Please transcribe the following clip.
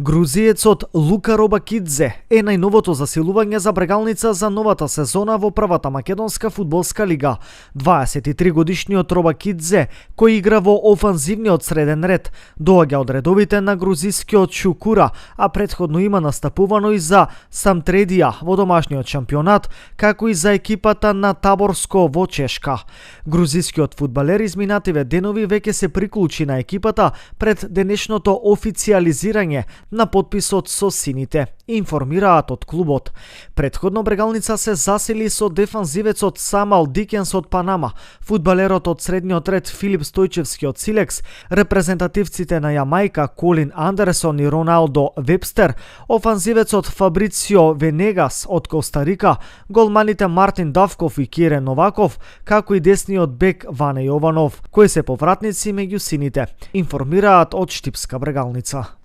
Грузиецот Лука Робакидзе е најновото засилување за брегалница за новата сезона во првата македонска фудбалска лига. 23-годишниот Робакидзе, кој игра во офанзивниот среден ред, доаѓа од редовите на грузискиот Чукура, а претходно има настапувано и за Самтредија во домашниот шампионат, како и за екипата на Таборско во Чешка. Грузискиот фудбалер изминативе денови веќе се приклучи на екипата пред денешното официализирање на подписот со сините, информираат од клубот. Претходно брегалница се засили со дефанзивецот Самал Дикенс од Панама, фудбалерот од средниот ред Филип Стојчевски од Силекс, репрезентативците на Јамајка Колин Андерсон и Роналдо Вебстер, офанзивецот Фабрицио Венегас од Коста Рика, голманите Мартин Давков и Кире Новаков, како и десниот бек Ване Јованов, кои се повратници меѓу сините, информираат од Штипска брегалница.